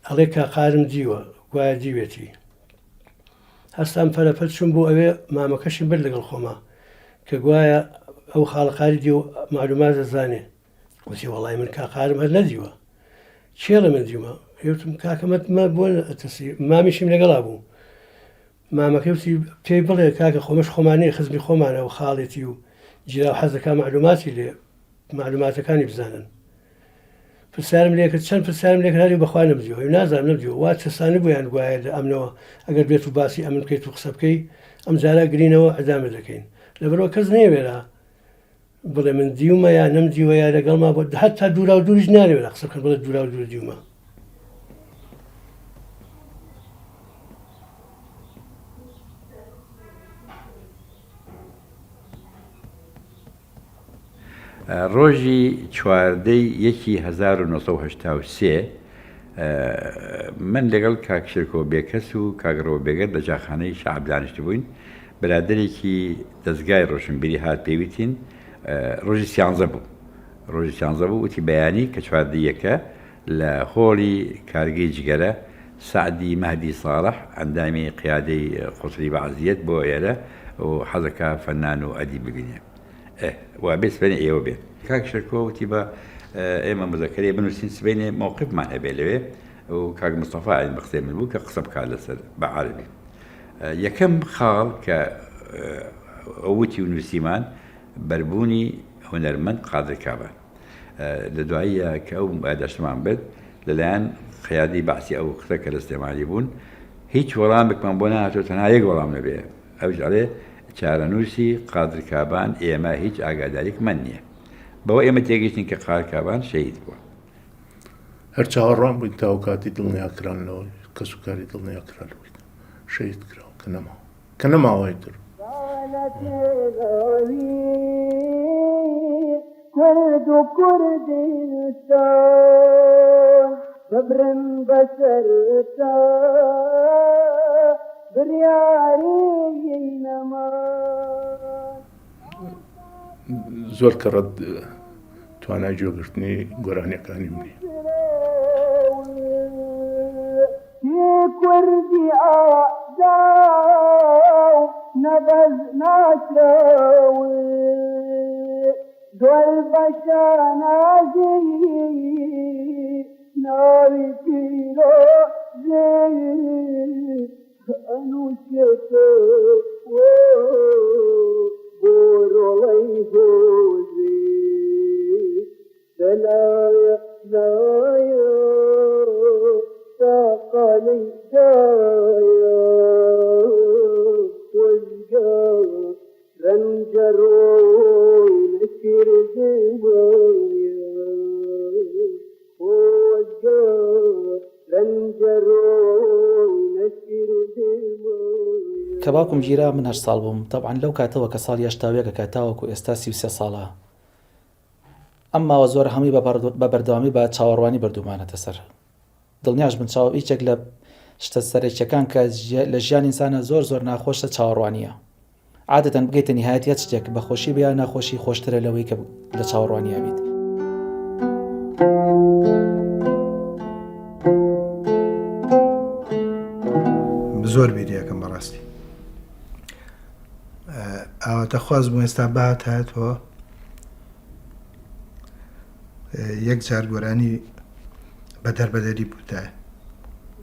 [SPEAKER 5] ئەڵێ کاقارم دیوە گوایە دیوێتی هەستام پەرەپەر چووم بۆ ئەوێ مامەکەشیم برد لەگەڵ خۆما کە گوایە ئەو خاڵەقاری دی و معلومات دەزانێ وتی وەڵای من کاقارم هەر نەدیوە کێڵە من دیومە وتم کاکە مە بۆ ئەترسی مامیشیم لەگەڵا بوو مامەکەی وتی پێی بڵێ کاکە خۆمەش خۆمانەیە خزمی خۆمانە و خاڵێتی و جیرا و حەز دەکا معلوماتی لێ معلوماتەکانی بزانن پرسیارم لێ کرد چەند پرسیارم لێ کرد هەری بەخوا نەمدیوە نازانم نەمدیوە وا ترسانبوویان گوایە لە ئەمنەوە ئەگەر بێت و باسی ئەمن بکەیت و قسە بکەی ئەم جارە گرینەوە ئەدامە دەکەین لەبەرەوە کەس نەیەوێرا بڵێ من دیومە یا نەمدیوە یا لەگەڵما بۆ هەتا دوورا و دووریش نانەوێرا قسە بکەن بڵێ دوورا و دوور دیومە.
[SPEAKER 11] ڕۆژی چواردەی یەکی 1983 من لەگەڵ کاک شێرکۆ بێکەس و کاک ڕەوە بێگەرد لە جاخانەی شەعب دانیشتبووین، برادەرێکی دەزگای ڕۆشنبیری هات پێی وتین ڕۆژی سیانزە بوو ڕۆژی سیانزە بوو وتی بەیانی کە چواردەی یەکە. لە هۆڵی کارگەی جگەرە سەعدی مەهدی ساڵح ئەندامی قیادەی قوسری بەعس یەت بۆ ئێرە و حەزەکا فەنان و ئەدیب ببینێ. ئه وابێ سبەینێ ئێوە بێن. کاک شێرکۆ وتی با ئێمە مزەکەرەیە بنووسین سبەینێ مەوقفمان هەبێ لەوێ و کاک مستەفا ئەین بە قسەی من بوو کە قسە بکات لەسەر بە عەرەبی. یەکەم خاڵ کە ئەو وتی و نووسیمان بەربوونی هونەرمەند قادر کابان. لە دواییە کە ئەو یاداشتەمان برد لەلایەن قیادەی بەعسی ئەو وەختە کە لە سلێمانی بوون هیچ وەڵامێکمان بۆ نەهاتەوە تەنها یەک وەڵام نەبێ ئەویش ئەڵێ چارەنووسی قادر کابان ئێمە هیچ ئاگاداریکمان نییە. بەوە ئێمە تێگەیشتین کە قادر کابان شەهید بووە.
[SPEAKER 6] هەر چاوەڕوان بووین تا ئەو کاتی دڵنیا کران لەوەی کەسوکاری دڵنیا کرا لەوەی شەهید کراوە کە نەماوە کە نەماوە ئیتر.
[SPEAKER 10] کورد و کوردستان ببرن بەسەرتا بریاری نەمان.
[SPEAKER 6] زۆر کەڕەت توانای گوێگرتنی گۆرانیەکانیم نیە.
[SPEAKER 10] کوردی ئازا و نەبەز ناسراوی زۆر بە شانازی ناوی پیرۆزی ئەنووسێتەوە بۆ ڕۆڵەی هۆزی دەلایە نایە تاقانەی دایە خۆزگە رەنجەڕۆی نەکردبایە خۆزگە رەنجەڕۆی نەکردبایە.
[SPEAKER 12] کە باوکم گیرا من هەشت ساڵ بووم، تەبعەن لەو کاتەوە کە ساڵی 81 ئەکات تاوەکو ئێستا 33 ساڵە، ئەم ماوە زۆرە هەمووی بە بەردەوامی بە چاوەڕوانی بردوومانەتە سەر. دڵنیاش بن چاو یەکێک لە شتە سەرەکیەکان کە لە ژیانی ئینسانە زۆر زۆر ناخۆشە چاوەڕوانیە. عادەتەن بگەیتە نیهایەتی هەر شتێک بە خۆشی بێ یا ناخۆشی خۆشترە لەوەی کە لە چاوەڕوانیا بیت.
[SPEAKER 9] زۆر بیریەکەم بەڕاستی ئاواتەخواز بوو ئێستا بهاتایەتەوە یەک جار گۆرانی بە دەربەدەری بوتایە.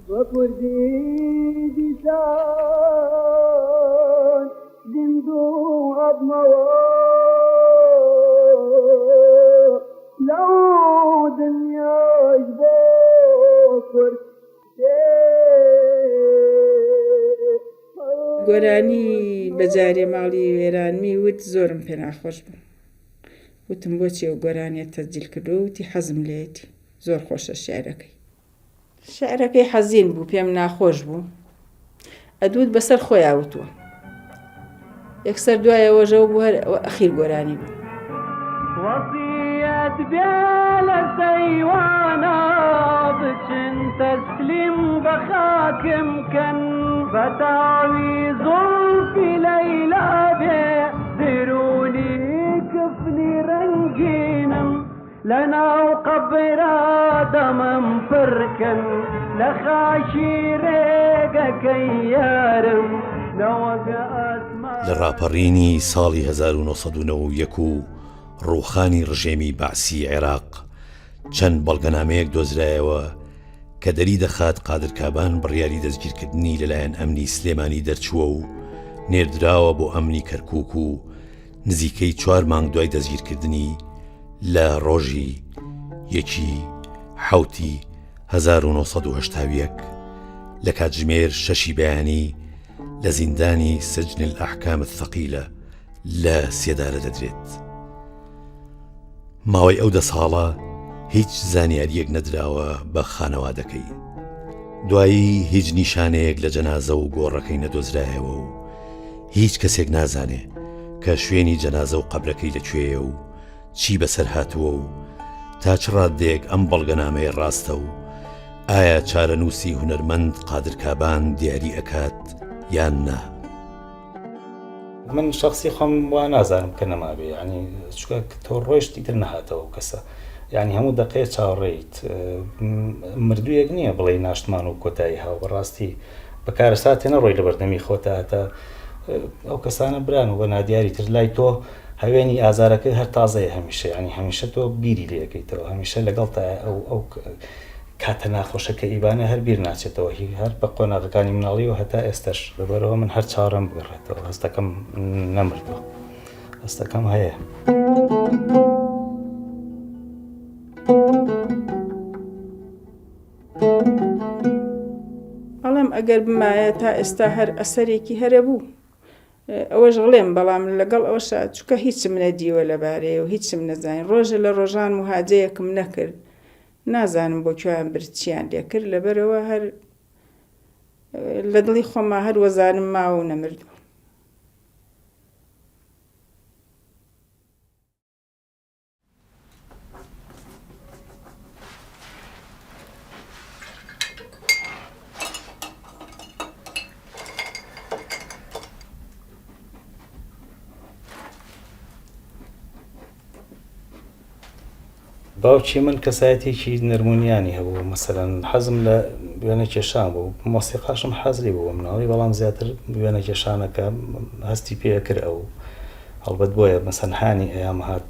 [SPEAKER 10] بە کوردی دیسان زیندوو ئەبمەوە لەو دنیاش بۆ کورد
[SPEAKER 2] گۆرانی بە جارێ ماڵی وێرانمی وت زۆرم پێ ناخۆش بوو وتم بۆچی ئەو گۆرانیەت تەسجیل کردووە وتی حەزم لێیەتی زۆر خۆشە شیعرەکەی. شیعرەکەی حەزین بوو پێم ناخۆش بوو ئەدوت بەسەر خۆیا وتووە یەکسەر دوایەوەژەوە بوو هەر ئەوە ئەخیر گۆرانی بوو.
[SPEAKER 10] وەسیەت بێ لە سەیوانا بچن تەسلیم بە خاکم کەن بە تاوی زوڵفی لەیلا بێ درونی کفنی ڕەنگینم لە ناو قەبرا دەمم پڕ کەن لە خاکی ڕێگەکەی یارم نەوەک ئاسمان.
[SPEAKER 4] لە ڕاپەڕینی ساڵی 1991 و ڕووخانی ڕژێمی بەعسی عێراق، چەند بەڵگەنامەیەک دۆزرایەوە کە دەریدەخات قادر کابان بڕیاری دەستگیرکردنی لەلایەن ئەمنی سلێمانی دەرچووە و نێردراوە بۆ ئەمنی کەرکووک و نزیکەی چوار مانگ دوای دەستگیرکردنی لە ڕۆژی یەکی حەوتی 1981 لە کاتژمێر شەشی بەیانی لە زیندانی سجن الأحکام الثقیلە لە سێدارە دەدرێت. ماوەی ئەو دە ساڵە هیچ زانیارییەک نەدراوە بە خانەوادەکەی. دوایی هیچ نیشانەیەک لە جەنازە و گۆڕەکەی نەدۆزرایەوە و هیچ کەسێک نازانێ کە شوێنی جەنازە و قەبرەکەی لە کوێیە و چی بەسەر هاتووە و تا چ ڕاددەیەک ئەم بەڵگەنامەیە ڕاستە و ئایا چارەنووسی هونەرمەند قادر کابان دیاری ئەکات یان نا؟
[SPEAKER 1] من شەخسی خۆم وا نازانم کە نەمابێ یانی چونکە تۆ ڕۆیشتی تر نەهاتەوە ئەو کەسە. یانی هەموو دەقەیە چاوەڕێیت مردوویەک نییە بڵێی ناشتمان و کۆتایی هاو بەڕاستی بە کارەساتێ نەڕۆی لە بەردەمی خۆتا هەتا ئەو کەسانە بران و بە نادیاری تر لای تۆ هەوێنی ئازارەکە هەر تازەیە هەمیشە ینی هەمیشە تۆ بیری لەکەیتەوە هەمیشە لەگەڵ تا ئەو ئەو کاتە ناخۆشە کە ئیبانە هەر بیر ناچێتەوە هی هەر بە قۆناغەکانی مناڵی و هەتا ئێستش لەبەرەوە من هەر چاڕێم بگەڕێتەوە هەستەکەم نەمردووە هەستەکەم هەیە.
[SPEAKER 2] ئەڵێم ئەگەر بمایە تا ئێستا هەر ئەسەرێکی هەرە بوو ئەوەش ڵێم بەڵام لەگەڵ ئەوەشا چکە هیچم نەدیوە لەبارەیە و هیچم نەزانین ڕۆژە لە ڕۆژان مهاجەیەکم نەکرد نازانم بۆ کوێیان برد چیان لێکرد لەبەرەوە هەر لە دڵی خۆما هەر وەزانم ماوە و نەمردووە.
[SPEAKER 1] باوکی من کەسایەتیەکی نەرمونیانی هەبوو مەسەلەن حەزم لە وێنە کێشان بوو مۆسیقاشم حەز لێ بوو مناڵی بەڵام زیاتر وێنە کێشانەکە هەستی پێ کرد ئەو هەڵبەت بۆیە مەسەن هانی ئەیام هات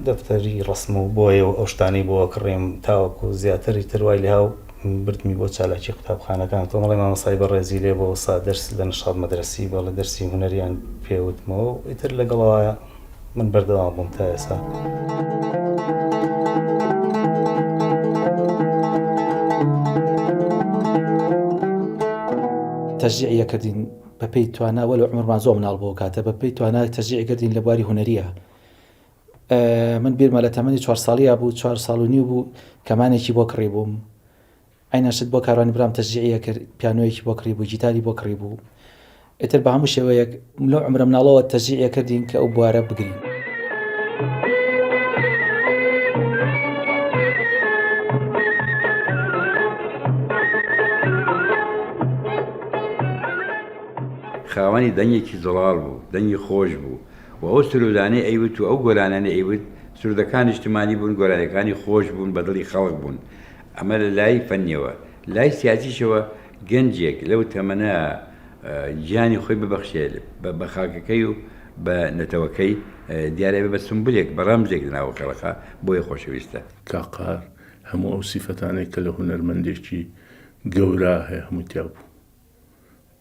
[SPEAKER 1] دەفتەری ڕسم و بۆیە و ئەو شتانەی بۆ کڕیم تاوەکو زیاتری تر وای لێ هاو بردمی بۆ چالاکی قوتابخانەکان کۆمەڵی مامۆستای بەڕێزی لێ بۆ سا دەرس لە نشاط مەدرەسی بەڵێ دەرسی هونەریان پێوتمەوە و ئیتر لەگەڵەوە من بەردەوام بووم تا ئێستا.
[SPEAKER 12] تەشجیعی ئەکردین بەپێی توانا وەلو عومرمان زۆر مناڵ بوو کاتە بەپێی توانا تەشجیعی کردین لە بواری هونەریە من بیرمە لە تەمەنی چوار ساڵیا بوو چوار ساڵ و نیو بوو کەمانێکی بۆ کڕی بووم عەینەن شت بۆ کاروانی برام تەشجیعی ئەکرد پیانۆیەکی بۆ کڕی بوو گیتاری بۆ کڕی بوو ئیتر بە هەموو شێوەیەک لەو عمرە مناڵەوە تەشجیعی ئەکردین کە ئەو بوارە بگرین.
[SPEAKER 11] خاوەنی دەنگێکی زوڵاڵ بوو، دەنگی خۆش بوو و ئەو سروودانەی ئەیوت و ئەو گۆرانیانەی ئەیوت، سروودەکان نیشتمانی بوون، گۆرانیەکانی خۆش بوون، بە دڵی خەڵک بوون. ئەمە لە لای فەنیەوە. لای سیاسیشەوە گەنجێک لەو تەمەنە گیانی خۆی ببەخشێ بە خاکەکەی و بە نەتەوەکەی، دیارە ئەبێ بە سومبولێک، بە ڕەمزێک لە ناو خەڵکا، بۆیە خۆشەویستە.
[SPEAKER 6] کاک قەهار هەموو ئەو سیفەتانەی کە لە هونەرمەندێکی گەورا هەیە هەمووی تیا بوو.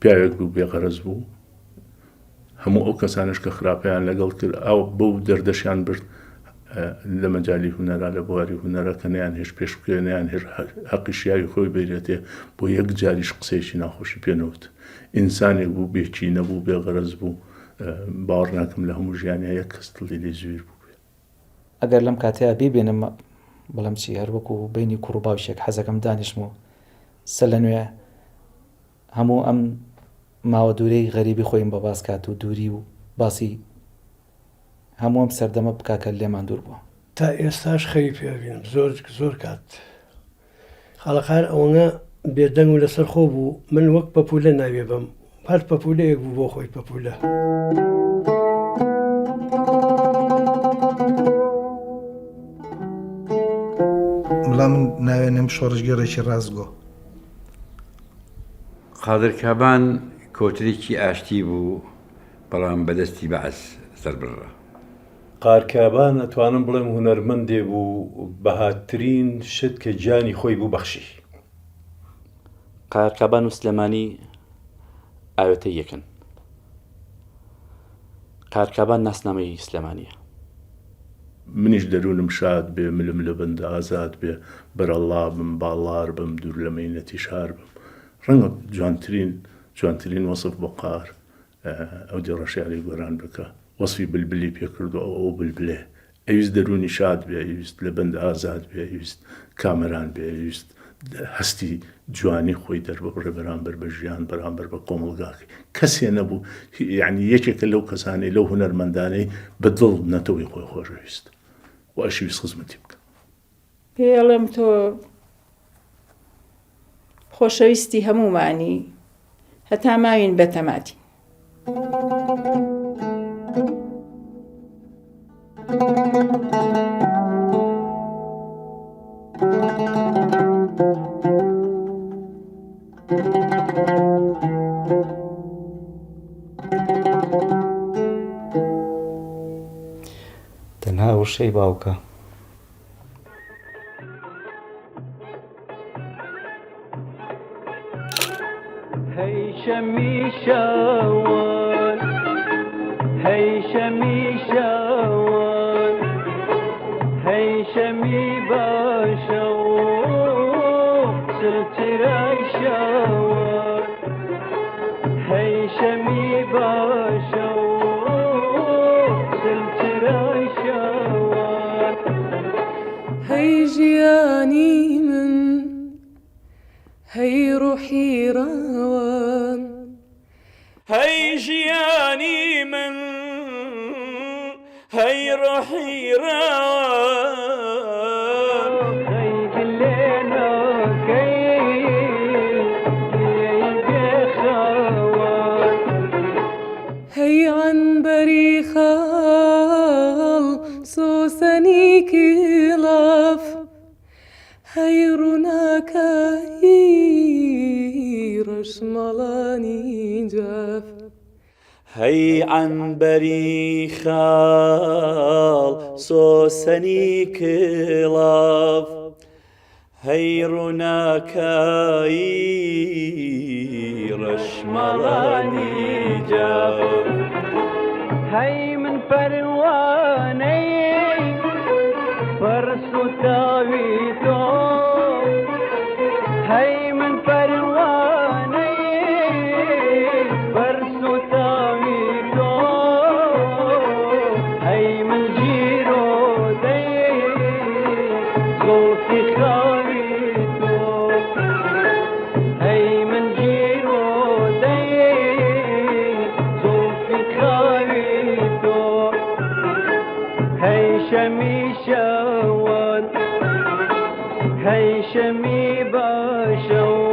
[SPEAKER 6] پیاوێک بوو بێ غەرەز بوو هەموو ئەو کەسانش کە خراپیان لەگەڵ کرد ئەو بەو دەردەشیان برد لە مەجای هوەرا لە بواری هوەرە کە نیان هێش پێش بکەوێ نیان هێش حەقی شیاوی خۆی بێتێ بۆ یەک جاریش قسەیەکی ناخۆشی پێنەوت ئینسانێک بوو بێکی نەبوو بێ غەرەز بوو باوەڕ ناکەم لە هەموو ژیانیا یەک کەس دڵی لێ زویر بوو بێ.
[SPEAKER 12] ئەگەر لەم کاتەیا بیبینم بڵێم چی هەر وەکو بینی کوڕ و باوکێک حەزەکەم دانیشم و سەر لە نوێ هەموو ئەم ماوە دوورەی غەریبی خۆیم بە باس کات و دووری و باسی هەموو ئەم سەردەمە بکا کە لێمان دوور بووە.
[SPEAKER 5] تا ئێستاش خەوی پێ ئەبینم زۆر زۆر کات خاڵە قار ئەوەنە بێدەنگ و لەسەر خۆ بوو من وەک پەپولە ناوی بەم هەر پەپولەیەک بوو بۆ خۆی پەپولە.
[SPEAKER 9] بڵا من ناوێنم شۆڕشگێڕێکی ڕاستگۆ.
[SPEAKER 11] قادر کابان کۆترێکی ئاشتی بوو، بەڵام بە دەستی بەعس سەربڕرا.
[SPEAKER 7] قارکابان ئەتوانم بڵێم هونەرمەندێ بوو بەهاترین شت کە گیانی خۆی بوو بەخشی.
[SPEAKER 13] قارکابان و سلێمانی ئاوێتەی یەکن. قارکابان ناسنامەی سلێمانییە.
[SPEAKER 6] منیش دەروونم شاد بێ ملم لە بەند ئازاد بێ بەرەڵڵا بم باڵار بم دوور لە مەینەتی شار بم ڕەنگە جوانترین جوانترین وەسف بۆ قار ئەو دێڕە شیعرەی گۆران بکە وەسفی بلبلی پێ کردو ئەو ئەو بلبلێ ئەویست دەروونی شاد بێ ئەویست لە بەند ئازاد بێ ئەویست کامەران بێ ئەویست هەستی جوانی خۆی دەرببڕێ بەرامبەر بە ژیان بەرامبەر بە کۆمەڵگاکەی کەسێ نەبوو یعنی یەکێکە لەو کەسانەی لەو هونەرمەندانەی بە دڵ نەتەوەی خۆی خۆشەویست و ئەشیویست خزمەتی بکە.
[SPEAKER 2] پێی ئەڵێم تۆ خۆشەویستی هەموومانی هەتا ماوین بەتەماتین. Thank you.
[SPEAKER 1] تەنها وشەی باوکە.
[SPEAKER 10] هەی شەمی شەوان هەی شەمی شەوان هەی شەمی باشەو چرچرای شەوان هەی شەمی باشەو چرچرای شەوان
[SPEAKER 8] هەی ژیانی من هەی ڕۆحی ڕەوان.
[SPEAKER 14] هەی ژیانی من هەی ڕۆحی ڕەوان.
[SPEAKER 10] هەی دلێنەکەی لێی بێخەوان.
[SPEAKER 8] هەی عەنبەری خاڵ سۆسەنی کڵاف. هەی ڕووناکایی ڕەشماڵانی جاف.
[SPEAKER 14] هەی عەنبەری خاڵ سۆسەنی کڵاف. هەی ڕووناکایی ڕەشماڵانی جاف.
[SPEAKER 10] هەی من پەروانەی پڕ سوتاوی تۆ هەی من پەروانەی پڕ سوتاوی تۆ هەی من گیرۆدەی زوڵفی خاوی تۆ هەی من گیرۆدەی زوڵفی خاوی تۆ هەی شەمی شەوان هەی شەمی باشەو.